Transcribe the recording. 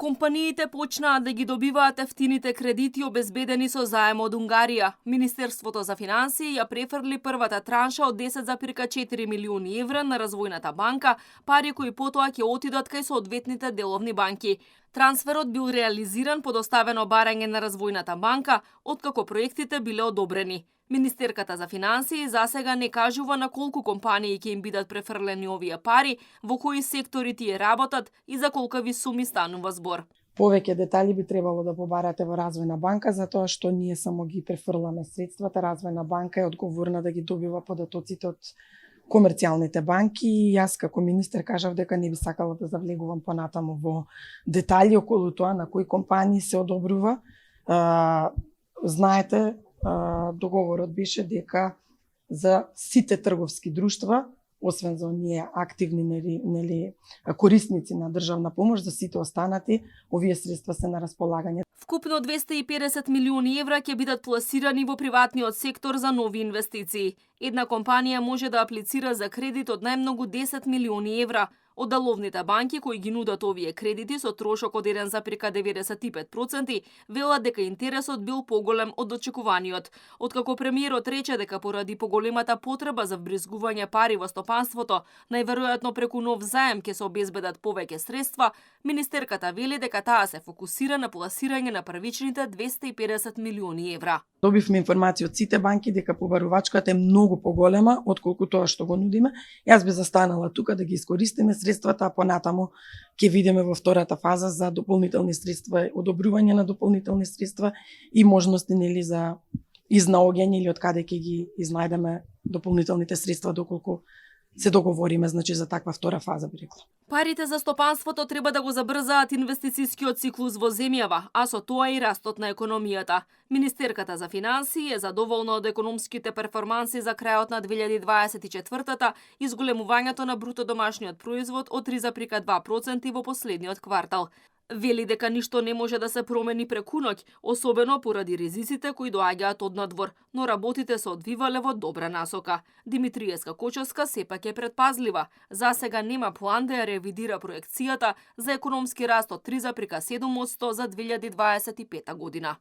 Компаниите почнаа да ги добиваат ефтините кредити обезбедени со заем од Унгарија. Министерството за финансии ја префрли првата транша од 10,4 милиони евра на Развојната банка, пари кои потоа ќе отидат кај соодветните деловни банки. Трансферот бил реализиран по доставено барање на Развојната банка, откако проектите биле одобрени. Министерката за финансии засега не кажува на колку компании ќе им бидат префрлени овие пари, во кои сектори тие работат и за колкави суми станува збор. Повеќе детали би требало да побарате во Развојна банка, затоа што ние само ги префрламе средствата. Развојна банка е одговорна да ги добива податоците од комерцијалните банки и јас како министер кажав дека не би сакала да завлегувам понатаму во детали околу тоа на кои компании се одобрува. Знаете, договорот беше дека за сите трговски друштва, освен за оние активни корисници на државна помош, за сите останати, овие средства се на располагање. Вкупно 250 милиони евра ќе бидат пласирани во приватниот сектор за нови инвестиции. Една компанија може да аплицира за кредит од најмногу 10 милиони евра. Оддаловните банки кои ги нудат овие кредити со трошок од 1,95% велат дека интересот бил поголем од очекуваниот. Откако премиерот рече дека поради поголемата потреба за вбризгување пари во стопанството, најверојатно преку нов заем ќе се обезбедат повеќе средства, министерката вели дека таа се фокусира на пласирање на првичните 250 милиони евра. Добивме информација од сите банки дека побарувачката е многу поголема отколку тоа што го нудиме. Јас би застанала тука да ги искористиме средствата, а понатаму ќе видиме во втората фаза за дополнителни средства, одобрување на дополнителни средства и можности за изнаоѓање или од каде ќе ги изнајдеме дополнителните средства доколку се договориме, за таква втора фаза би рекла. Парите за стопанството треба да го забрзаат инвестицијскиот циклус во земјава, а со тоа и растот на економијата. Министерката за финансии е задоволна од економските перформанси за крајот на 2024-та и зголемувањето на бруто домашниот производ од 3,2% во последниот квартал. Вели дека ништо не може да се промени преку ноќ, особено поради ризиците кои доаѓаат од надвор, но работите се одвивале во добра насока. Димитриевска Кочовска сепак е предпазлива. За сега нема план да ја ревидира проекцијата за економски раст од 3,7% за 2025 година.